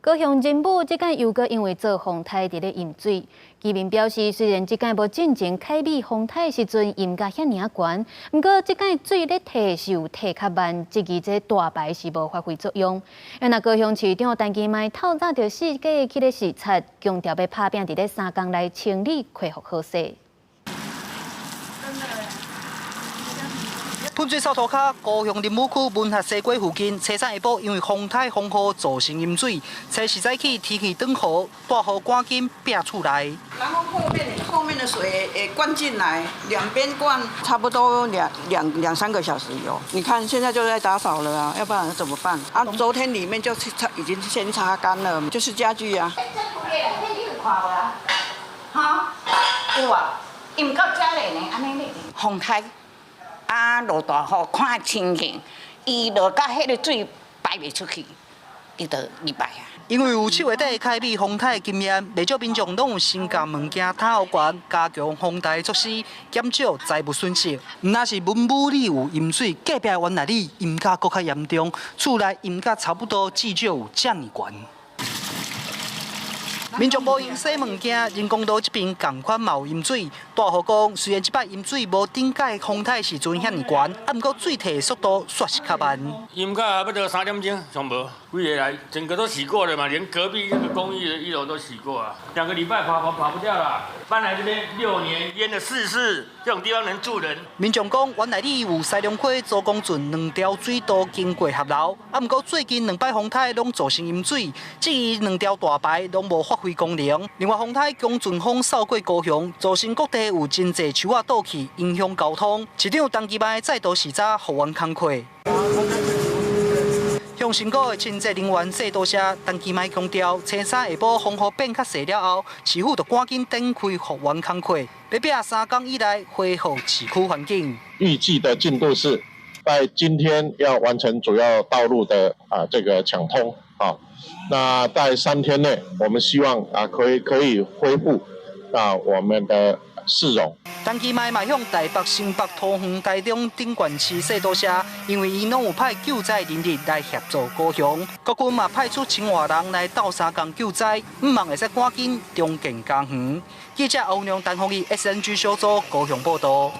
高雄仁武這擺又閣因為做風颱佇咧淹水，居民表示，雖然這擺無進前凱美風颱時陣淹甲遐爾仔懸，毋過這擺水咧退是有退較慢，質疑這大排是無發揮作用。若高雄市長陳其邁透早就四界去咧視察，強調欲拍拚佇咧3工內清理恢復好勢。噴水掃塗跤，高雄仁武區文學西街附近，初三下晡因為風颱風雨造成淹水，初四早起天氣轉雨，大雨趕緊拚厝內。然後後面的水也灌進來，兩邊灌差不多兩三個小時有。你看現在就在打掃了啊，要不然怎麼辦？啊，昨天裡面就擦已經先擦乾了，就是家具啊。這你有看無啊？哈，有啊，淹到遮咧呢，按呢咧，風颱。啊，落大雨，看情形，伊落甲彼个水排袂出去，伊就入來啊。因為有7月底凱美風颱經驗，袂少民眾攏有先共物件塔予懸，加強防台措施，減少財物損失。毋但是文武里有淹水，隔壁原來里淹甲閣較嚴重，厝內淹甲差不多至少有遮爾懸。民眾無閒洗物件，人工島這邊仝款嘛有淹水。大戶講，雖然這擺淹水無頂屆風颱時陣遐爾懸，啊，毋過水退速度煞是較慢。淹到差不多3點鐘，全無，規个來，整個都洗過了嘛，連隔壁那個公寓的一樓都洗過啊。2個禮拜跑跑跑不掉啦。搬來這邊6年，淹了四次，這種地方能住人？民眾講，原來里有西龍溪、周公圳兩條水道經過合流，啊，毋過最近兩擺風颱攏造成淹水，這兩條大排攏無發揮功能。另外，風颱強陣風掃過高雄，造成各地有真濟樹仔倒去，影響交通。市長陳其邁再度視察復原工課。向辛苦的清潔人員說多謝，陳其邁強調，初三下晡風雨變較細了後，市府就趕緊展開復原工課，欲拚3工以內恢復市區環境。預計的進度是在今天要完成主要道路的這個搶通啊，那在3天內，我們希望可以恢復我們的市容。陳其邁嘛向台北、新北、桃園、台中等縣市說多謝，因為𪜶攏有派救災人力來協助高雄，國軍嘛派出千外人來鬥相共救災，向望會使趕緊重建家園。記者歐陽丹鳳儀 SNG 小組高雄報道。